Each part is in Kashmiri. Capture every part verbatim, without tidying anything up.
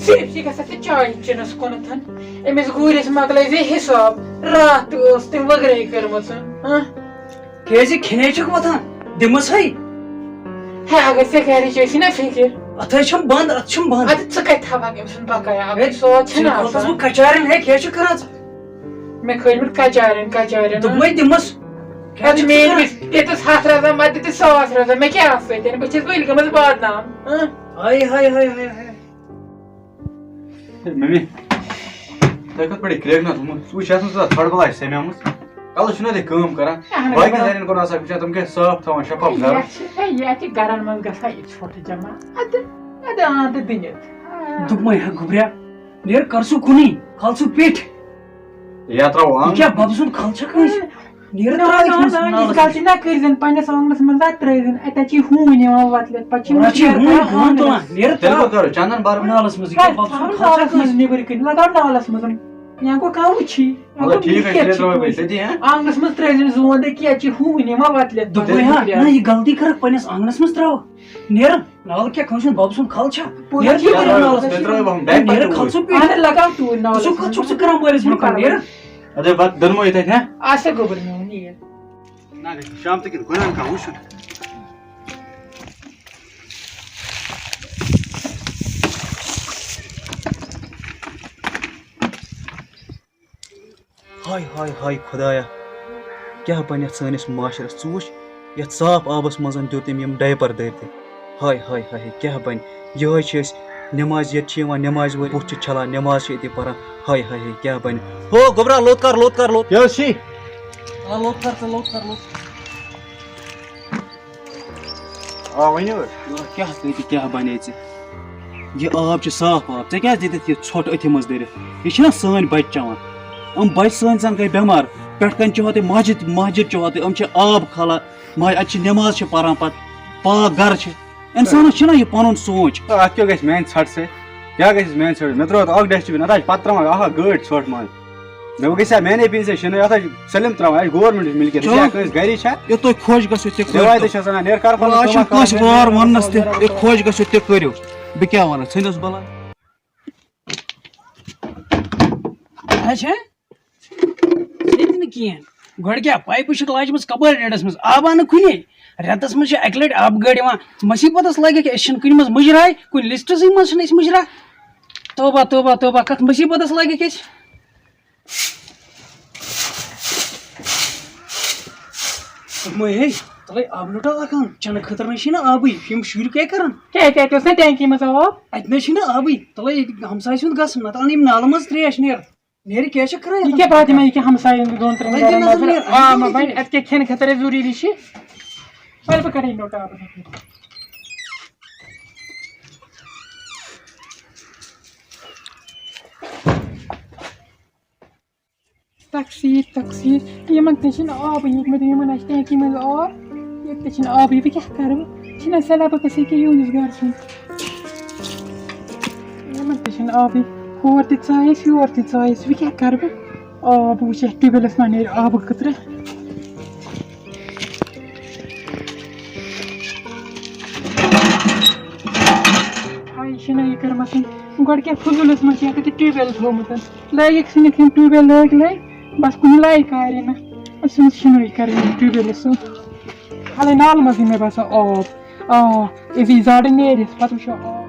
صرف چھِ گژھان ژےٚ چایہِ چٮ۪نَس کُنَتھ۔ أمِس گوٗرِس مۄکلٲے زِ حِساب، راتھ تہِ ٲس تٔمۍ ؤگرَے کٔرمٕژ۔ ہاں؟ کیٛازِ کھیٚنے چھُکھ وۄتھان؟ دِمَس ہے۔ ہے، اگر ژےٚ گَرِچ ٲسی نہ فِکر۔ اَتھ ہے چھَم بنٛد، اَتھ چھَم بنٛد۔ اَدٕ ژٕ کَتہِ تھاوَکھ أمۍ سُنٛد بقایا؟ اَکُے ہے، سواد چھِنہ ژےٚ کھوتَس آسان۔ بہٕ کچارٮ۪ن، ہے، کیٛاہ چھُکھ کَران ژٕ؟ مےٚ کھٲجمٕتۍ کچارٮ۪ن، کچارٮ۪ن۔ دوٚپمَے دِمَس۔ کیٛاہ اَدٕ چھُکھ مےٚ ژٕ أمِس دِتُس ہَتھ رۄپیہِ، مَتہٕ دِتُس ساس رۄپیہِ، مےٚ کیٛاہ آسہٕ سۭتۍ؟ بہٕ چھَس وٕنہِ گٔمٕژ بدنام۔ ہاں؟ ہاے، ہاے، ہاے، ہاے، ہاے۔ ہے، ممی، تۄہہِ کِتھ پٲٹھۍ کرٛیٚکھ نہ تھوٚمُت؟ ژٕ وٕچھ، یَتھ منٛز ژےٚ ژھۄٹھ بَلاے سَمیمٕژ۔ کَلَس چھُنہ تُہۍ کٲم کَران؟ اَہَن حظ، باقٕے بَرابر۔ سارنٕے کوٚر آسان وٕچھان، تِم کیٛاہ صاف تھاوان، شفاف گَرٕ۔ یَتھ چھِ، ہے، یَتھ چھِ گَرَن منٛز گژھان یہِ ژھۄٹھ جمع۔ اَدٕ، اَدٕ آنٛدٕ دٕنِتھ۔ آ۔ دوٚپمَے ہا گوٚبریا، نیر کر سُہ کُنُے، کھال سُہ پیٚٹھۍ۔ یا ترٛاوو یہِ آنٛگُن۔ کیٛاہ بَبہٕ سُنٛد کھال چھا کٲنٛسہِ؟ نیر نہ، ترٛاو نہ، یَتھ منٛز نہ، نالَس یہِ منٛز۔ غلطی نہ کٔرۍزٮ۪ن، پنٛنِس آنٛگنَس منٛز نہ ترٛٲوِن، اَتہِ چھِ ہوٗنۍ یِوان وۄتلِتھ، پَتہٕ چھِ یِم وۄنۍ چھِ شیرٕ ہوٗنۍ، کَران ہوٗنۍ آنٛگنَس۔ تُلان، نیر تیٚلہِ ترٛاو۔ کوٚت کَرو؟ چَندَن بَرو۔ نالَس منٛز، یہِ کیٛاہ بَبہٕ سُنٛد تھاو کھال چھا نالَس منٛز کٲنٛسہِ؟ نیٚبٕرۍ کِنۍ، لَگاو نالَس منٛز۔ یا گوٚو کَوٕ چھی، یا مطلب، گوٚو ٹھیٖک ہے، مِکھیَر تیٚلہِ چھِ ترٛاوو کٲنٛسہِ۔ أسۍ تٔتی، ہاں؟ آنٛگنَس منٛز ترٛٲوزٮ۪ن زوٗن تہٕ کینٛہہ، چھِ ہوٗنۍ یِوان وۄتلِتھ، دوٚپمَے پَتہٕ ہا، مِکھیَر۔ نہ، یہِ غلطی کٔرٕکھ، پنٛنِس آنٛگنَس منٛز ترٛاو۔ نیر۔ نالہٕ کیٛاہ کھٲنٛسہِ ہُنٛد بَب سُنٛد کھَل چھا؟ پوٗرٕ نیر چھِ تہِ کَران نالَس منٛز۔ ترٛٲوِو ہم، بیک نیر پٮ۪ٹھ کھَل ژٕ پیٚٹھ۔ اَہَن لگاو توٗرۍ نالَس ژٕ کَتھ منٛز۔ چھُکھ ژٕ کَران مٲلِس برٛونٛہہ کَنہِ؟ نیر۔ اَدٕ بَتہٕ دِنمو ییٚتہِ اَتہِ، ہہ؟ آسے گوٚبُر میون نیر۔ نہ، شام تہِ کِنہٕ گُنٛڈَن کانٛہہ وٕچھُن۔ ہاے، ہاے، ہاے خۄدایا، کیٛاہ بَنہِ یَتھ سٲنِس معاشرَس؟ ژٕ وٕچھ، یَتھ صاف آبَس منٛز دیُت أمۍ یِم ڈایپَر دٲرِتھ۔ ہاے، ہاے، ہاے، ہاے، کیٛاہ بَنہِ؟ یِہوٚے چھِ أسۍ نٮ۪مازِ ییٚتہِ چھِ یِوان، نٮ۪مازِ وٲلۍ بُتھ چھِ چھَلان، نٮ۪ماز چھِ أتی پَران۔ ہاے، ہاے، ہاے، کیٛاہ بَنہِ؟ ہو، گوٚبرا، لوٚت کَر، لوٚت کَر، لوٚت۔ کیٛاہ حظ چھی؟ آ، لوٚت کَر ژٕ، لوٚت کَر، لوٚت۔ آ، ؤنِو حظ۔ گوٚبرا، کیٛاہ کۭتِس کیٛاہ بَنے ژےٚ؟ یہِ آب چھُ صاف آب، ژےٚ کیٛازِ دِتِتھ یہِ ژھۄٹھ أتھی منٛز دٔرِتھ؟ یہِ چھِنہ سٲنۍ بَچہِ چٮ۪وان۔ یِم بَچہِ سٲنۍ زَن گٔے بٮ۪مار، پٮ۪ٹھ کَنۍ چھِ ہوٚتہِ مسجد، مسجد چھِ ہوٚتہِ، یِم چھِ آب کھالان، ماے اَتہِ چھِ نٮ۪ماز چھِ پَران پَتہٕ، پاک گَرٕ چھِ۔ اِنسانَس چھِنہ یہِ پَنُن سونٛچ۔ اَتھ کیٛاہ گژھِ میٛانہِ ژھۄٹہٕ سۭتۍ؟ کیٛاہ گژھِ میٛانہِ ژھۄٹہٕ؟ مےٚ ترٛوو اَتھ اَکھ ڈسٹبِن، اَتھ حظ چھِ پَتہٕ ترٛاوان اَکھ اَکھ گٲڑۍ ژھۄٹھ منٛز۔ مےٚ گژھِ ہا میٛانے پیٚنۍ سۭتۍ شِنہٕ، اَتھ حظ چھِ سٲلِم ترٛاوان، اَسہِ چھِ گورمٮ۪نٛٹٕچ مِلکیت، یہِ چھا چلو۔ کٲنٛسہِ گَرِچ چھا؟ یہِ تۄہہِ خۄش گژھِو تہِ کٔرِو۔ رِوایتٕے چھِ آسان، نیر کر پَنُن وَلہٕ، آز چھُنہٕ کٲمہ کٲنٛسہِ کَرُن۔ وار وَننَس تہِ، یہِ خۄش گژھِو تہِ کٔرِو۔ بہٕ کیٛاہ وَنہٕ، ژھٕنِس بَلاے۔ اچھا، ییٚتہِ نہٕ کِہیٖنۍ۔ گۄڈٕ کیٛاہ، پایپہٕ چھِکھ لاجمٕژ کَبٲرۍ ڈیڈَس منٛز، آبا نہٕ کُنے۔ رٮ۪تَس منٛز چھِ اَکہِ لَٹہِ آبہٕ گٲڑۍ یِوان۔ مُصیٖبتَس لٲگِکھ، أسۍ چھِنہٕ کُنہِ منٛز مُجراے، کُنہِ لِسٹَسٕے منٛز چھِنہٕ أسۍ مُجرا۔ توبہ، توبہ، توبہ، کَتھ مُصیٖبتَس لٲگِکھ أسۍ؟ دوٚپمَے، ہے، تَلَے آبہٕ لوٹا اَکھ اَن، چٮ۪نہٕ خٲطرٕ نہ چھِی نہٕ آبٕے، یِم شُرۍ کیٛاہ کَرَن؟ کیٛاہ، کیٛاہ، اَتہِ اوس نہ ٹینکی منٛز آب؟ اَتہِ نہ چھِی نہٕ آبٕے، تَلَے ییٚتہِ ہمسایہِ سُنٛد گژھُن، نَتہٕ اَن یِم نالہٕ منٛز ترٛیش نیر۔ نیرِ کیٛاہ چھِ کَران یہِ یَتھ کیٛاہ منٛز؟ باتھ یِمَن یہِ کیٛاہ ہمسایَن دۄن ترٛٮ۪ن وۄنۍ دِن گَرَن نظر منٛز؟ نیر، آ، اَتہِ ما کیٛاہ بَنہِ؟ اَتہِ کیٛاہ کھٮ۪نہٕ خٲطرٕ ضروٗری چھِ؟ وَلہٕ بہٕ کَرٕ یہِ نوٹ آبَس منٛز۔ تقصیر، تقصیر۔ یِمن تہِ چھِنہٕ آبٕے، ییٚتہِ مےٚ دوٚپ یِمن آسہِ ٹینکی منٛز آب، ییٚتہِ تہِ چھِنہٕ آبٕے، بہٕ کیٛاہ کَرٕ وۄنۍ؟ چھِنہٕ سیلابَس گژھِ ییٚکیٛاہ یِہُنٛدِس گَرٕ سُنٛد۔ یِمن تہِ چھِنہٕ آبٕے، ہور تہِ ژایَس، یور تہِ ژایَس، وۄنۍ کیٛاہ کَرٕ بہٕ؟ آب وٕچھ یَتھ ٹیوٗب وٮ۪لَس ما نیرِ آبہٕ قطرٕ۔ ہاے، یہِ چھِنہٕ یہِ کٔرمٕژ۔ گۄڈٕ کیٛاہ فضوٗلَس منٛز چھِ یَتھ ییٚتہِ ٹیوٗب وٮ۪ل تھوٚومُت؟ لٲگِکھ ژھٕنِکھ یِم ٹیوٗب وٮ۪ل لٲگۍ لٲگۍ، بَس کُنہِ لایق آرِ نہٕ۔ أسۍ چھِنہٕ شِنٲے کَرٕنۍ یِم ٹیوٗب وٮ۪لَس سۭتۍ۔ کھالٕے نالہٕ منٛزٕے مےٚ باسان آب۔ آ، أزی زَڈ نیرِ، پَتہٕ وٕچھو آب۔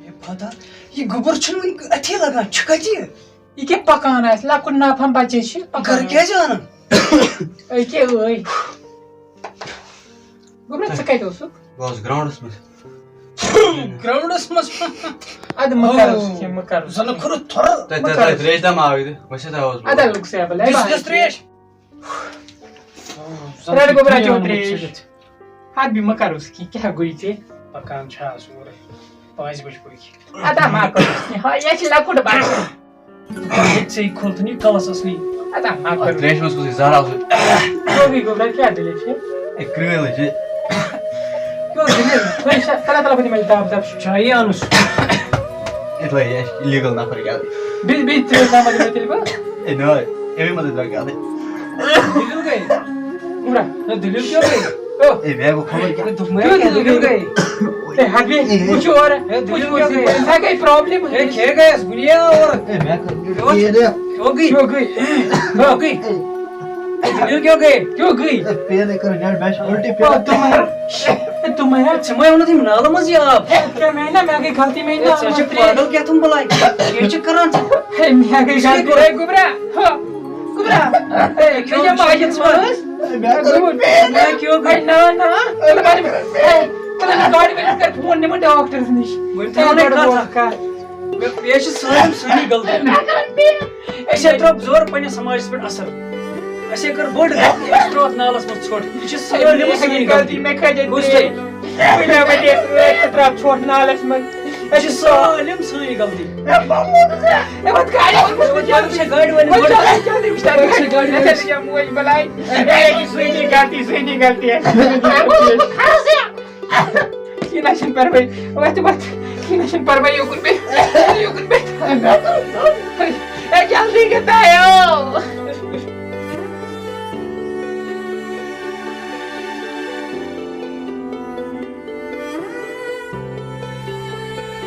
ہے خۄدا، یہِ گوٚبُر چھُنہٕ وُنہِ اَتھے لگان، چھُ کَتہِ یہِ؟ یہِ کیٛاہ پَکان آسہِ؟ لۄکُٹ ناپہم بَچے چھِ پَکان گرٕ آسہِ۔ کیٛازِ اَنان؟ أکے ٲے۔ گوٚبرا، ژٕ کَتہِ اوسُکھ؟ بہٕ اوسُس گراوُنٛڈَس منٛز۔ گراوُنٛڈَس منٛز؟ اَدٕ مہٕ کَر ژٕ کینٛہہ، مہٕ کَر ژٕ زَنہٕ کینٛہہ۔ کھوٚرُتھ تھۄرٕ، تۄہہِ، مہٕ تۄہہِ، کَر تۄہہِ ژٕ ترٛیش دام آو ییٚتہِ، ؤسِتھ آوُس بہٕ۔ اَدٕ لُک سے بَلے، دِس، دِس ترٛیش۔ رَٹ گوٚبرا چیٚو ترٛیش۔ ہتھ بی مہ کرُس کینٛہہ، کیٛاہ گوٚو ژےٚ؟ پکان چھا سورُے، پانٛژِ بجہِ پٔکۍ۔ ادا ما کرُس کینٛہہ، ہا، یہِ چھِ لۄکُٹ بچہٕ۔ ییٚتہِ ژےٚ یہِ کھوٚل تہٕ نہٕ یہِ کلس اصلی۔ ادا ما اتھ کرُس۔ ترٛیشہِ منٛز کُس یہِ زہر آسُن؟ گوٚبی گوٚبرا، کیٛاہ دٔلیٖل چھِ؟ ہے، کرٛٲلۍ چھِ۔ کیٛاہ دٔلیٖل؟ تۄہہِ چھا تَلہ تَلہ بہٕ دِمَے دَب دَب چھُ چایی اَنُس۔ ہے، تۄہہِ یہِ اِلیٖگَل نفر کیٛاہ؟ بیٚیہِ، بیٚیہِ ترٛٲیِو دَب دِمَے تیٚلہِ بہٕ۔ ہے، نہ، أمۍ منٛز درٛاو کیٛاہ؟ دٔلیٖل گٔے؟ عمرہ، نہ دٔلیٖل کیٛاہ گٔے؟ او۔ ہے، مےٚ گوٚو خبر کیٛاہ۔ ہے، دوٚپمَے کیٛاہ کیٛاہ دٔلیٖل دٔلیٖل گٔے؟ گٔے؟ ہے، ہَبی، وٕچھِو اورٕ۔ ہے، دٔلیٖل وٕچھِو کیٛاہ گٔے؟ یِتھَے گٔے پرٛابلِم۔ ہے، کھے گٔیَس گُلیا اورٕ۔ ہے، مےٚ کٔر یہِ کیٛاہ گٔے؟ کیٛاہ گٔے؟ کیٛاہ گٔے؟ ہے، دٔلیٖل کیٛاہ گٔے؟ کیٛاہ گٔے؟ ہے، پین ہے کٔر جنڈ، مےٚ چھِ الٹی آ، پین۔ تِمَے، ہے، تِمَے۔ ہے، ژےٚ ما ووٚنُتھ یِم نالہٕ منٛز یہِ آب؟ ہے، کیٛاہ مےٚ نہ، مےٚ گٔے غلطی، مےٚ ہے، نالہٕ ژےٚ منٛز چھِ ترٛیش۔ پاگل کیٛاہ تھوٚمُت بلاے؟ کیٛاہ چھِ کران ژٕ؟ ہے، مےٚ گٔے ژٕ غلطی، کوٚر؟ ہے، گوٚبرا۔ ہا، گوٚبرا۔ ہے، کیٛاہ مےٚ چھُ ماجہِ یہِ ژٕ؟ ژھٕنٕس۔ ہے، مےٚ کٔر پین۔ ہے، کیٛاہ گوٚو؟ ہے، نہ، نہ۔ ہے، تُلُن گاڑِ وٲلِس کر فون، نِمہٕ ڈاکٹرس نِش۔ وۄنۍ تھاو ہے، نہٕ گۄڈٕ کتھ برونٛہہ اکھ۔ کر۔ مےٚ، یہِ چھِ سٲلِم سٲنی غلطی۔ مےٚ کٔر پین۔ اَسہِ ہے ترٛوو زورٕ پننِس سماجس پٮ۪ٹھ اثر۔ اَسہِ ہے کٔر بٔڑ غلطی، اَسہِ ترٛوو اَتھ نالَس منٛز ژھۄٹھ۔ یہِ چھِ سٲلِم سٲنی غلطی۔ مےٚ کھٲجِو بوٗزتھٕے؟ ترٛیش۔ بہٕ مےٚ وَنے، ژٕ ترٛاو ژھۄٹھ نالَس منٛز۔ یہِ چھِ سٲلِم سٲنی غلطی۔ مےٚ ووٚنمُت ژےٚ۔ ہے، وۄنۍ گاڑِ ووٚنمُت ژےٚ۔ وۄنۍ چھِ گاڑِ وٲلۍ وۄنۍ چھِ گاڑِ وٲلۍ۔ اَسہِ چھِ موج بَلاے۔ ہے، یہِ چھِ سٲنی غلطی، سٲنی غلطی۔ ہے، وۄنۍ گوٚو خرٕچ۔ کینٛہہ نہ چھُنہٕ پرواے، وۄتھ، وۄتھ، کینٛہہ نہ چھُنہٕ پرواے، یوکُن بیٚہہ، یوکُن بیٚہہ۔ ہے، جلدی گژھ تیار۔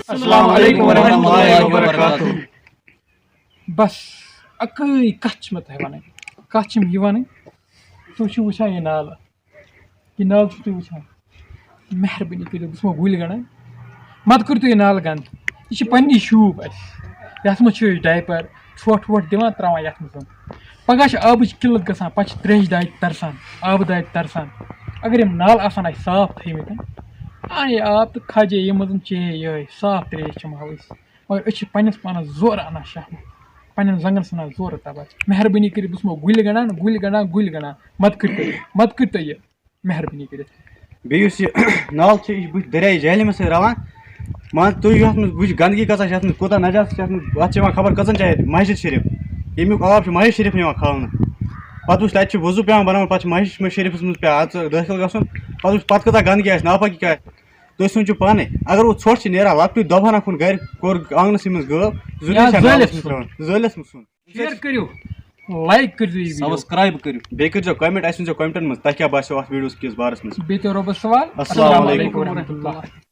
السلام علیکم ورحمۃ اللہ وبرکاتہ۔ بس، اَکٕے کَتھ چھِ مےٚ تۄہہِ وَنٕنۍ، کَتھ چھِ مےٚ یہِ وَنٕنۍ، تُہۍ چھِو وٕچھان یہِ نالہٕ، یہِ نالہٕ چھِو تُہۍ وٕچھان، مہربٲنی کٔرِتھ، بہٕ چھُس وۄنۍ گُلۍ گَنٛڈان، مَہ تہٕ کٔرِو تُہۍ یہِ نالہٕ گنٛدٕ۔ یہِ چھِ پنٛنی شوٗب اَسہِ۔ یَتھ منٛز چھِ أسۍ ڈایپَر، ژھۄٹھ وۄٹھ دِوان، ترٛاوان یَتھ منٛز۔ پَگاہ چھِ آبٕچ قِلَت گژھان، پَتہٕ چھِ ترٛیشہِ دادِ تَرسان، آبہٕ دادِ تَرسان۔ اگر یِم نالہٕ آسَن اَسہِ صاف تھٲیمٕتۍ، اَنے آب تہٕ کھجے یِم منٛز چے یِہوٚے صاف ترٛیش چٮ۪مہٕ ہاو أسۍ۔ مگر أسۍ چھِ پنٛنِس پانَس زورٕ اَنان شہمہٕ، پنٛنٮ۪ن زنٛگَن ژھٕنان زورٕ تَبَر۔ مہربٲنی کٔرِتھ، بہٕ چھُس وۄنۍ گُلۍ گَنٛڈان، گُلۍ گَنٛڈان، گُلۍ گَنٛڈان۔ مَدٕ کٔرِو تُہۍ، مَدٕ کٔرِو تُہۍ یہِ۔ مہربٲنی کٔرِتھ۔ بیٚیہِ یُس یہِ نالہٕ چھِ، یہِ چھِ بٕتھِ دٔریاے جہلِمَس سۭتۍ رَلان۔ مان ژٕ، تُہۍ یَتھ منٛز وٕچھ گنٛدگی کۭژاہ چھِ، یَتھ منٛز کوٗتاہ نجاست چھِ، یَتھ منٛز، اَتھ چھِ یِوان خبر کٔژَن جایَن مسجد شریٖف۔ ییٚمیُک آب چھُ مسجد شریٖف یِوان کھالنہٕ۔ پَتہٕ وٕچھ، تَتہِ چھِ وضوٗ پٮ۪وان بَناوُن، پَتہٕ چھِ مسجد شریٖفَس منٛز پٮ۪وان اَژٕ دٲخِل گژھُن۔ پَتہٕ وٕچھ، پَتہٕ کۭژاہ گنٛدگی آسہِ، ناپٲکی کیٛاہ آسہِ۔ تُہۍ سوٗنٛچِو پانَے، اگر وۄنۍ ژھۄٹھ چھِ نیران، لۄکٹُے دۄبہٕ ہنا کھوٚن گَرِ، کوٚر آنٛگنَسٕے منٛز غٲب، ضروٗری یا چھا نالَس زٲلِتھ منٛز ترٛاوُن؟ زٲلِتھ منٛز ژھُن۔ شیئر کٔرِو، لایک کٔرِو یہِ ویٖڈیو۔ سبسکرائب کٔرِو۔ بیٚیہِ کٔرۍزیو comment، اَسہِ ؤنۍزیو commentن منٛز تۄہہِ کیٛاہ باسیو اَتھ ویٖڈیوَس کِس بارَس منٛز۔ بیٚیہِ تہِ رۄبَس سوال۔ السلام علیکم ورحمتہ اللہ۔